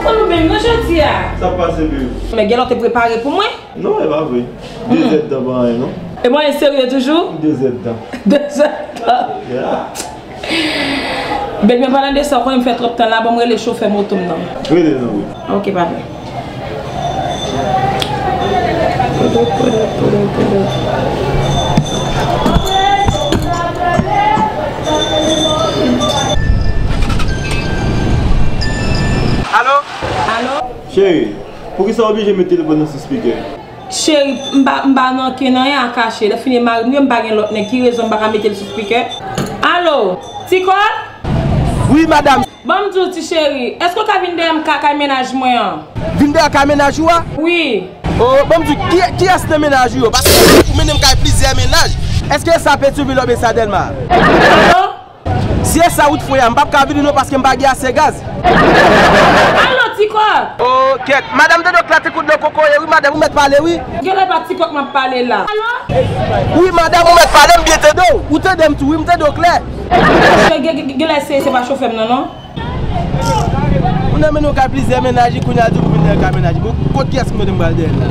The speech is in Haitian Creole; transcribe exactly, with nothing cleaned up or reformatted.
Ou menm nan jodi a. Sa pase, baby? Men gen lè w te prepare pou mwen. Non, e pa vre. De zèdtan pa anyen, non. E mwen serye toujou? De zèdtan. De zèdtan. Yeah. Baby, an palan de sa, ou konnen m fè twòp tan la, ban m rele chofè moto m nan. Rele non, wi. Ok, pa vre. Alo? Alo? Cheri, poukisa w oblije met telefòn nan sou spikè? Cheri, m pa, m pa nan ankenn anyen a kache. Lè fini e mari m ye, m pa gen lòt nèg. Ki rezon m pa ka mete l sou spikè? Alo? Ti kòk? Wi, madanm. Ban m di w, ti cheri, èske w ka vin dèyè m ka, kay mennaj mwen an? Vin dèyè kay mennaj ou a? Wi. O, ban m di w, ki, kiyès nan mennaj ou yo? Paske ou mennen m kay plizyè mennaj. Èske sa Petyonvil oubyen sa Dèlma? Alo? Si e sa wout fre a, m p ap ka vini non, paske m pa gen ase gaz. Alo, ti kòk! O, kèt. Madanm, tande w klate kout dlo kokoye, wi, madanm, ou mèt pale, wi. Genlè pa ti kòk m ap pale la. Alo? Wi, madanm, ou mèt pale, m byen tande w. Ou tande m tou, wi, m tande w klè. Gen, gen, gen, genlè se, se pa chofè m nan, non. Moun nan mennen w kay plizyè mennaj, kounye a di pou vin dèyè kay mennaj. Bon, kot kiyès ki mete m pral dèyè l la?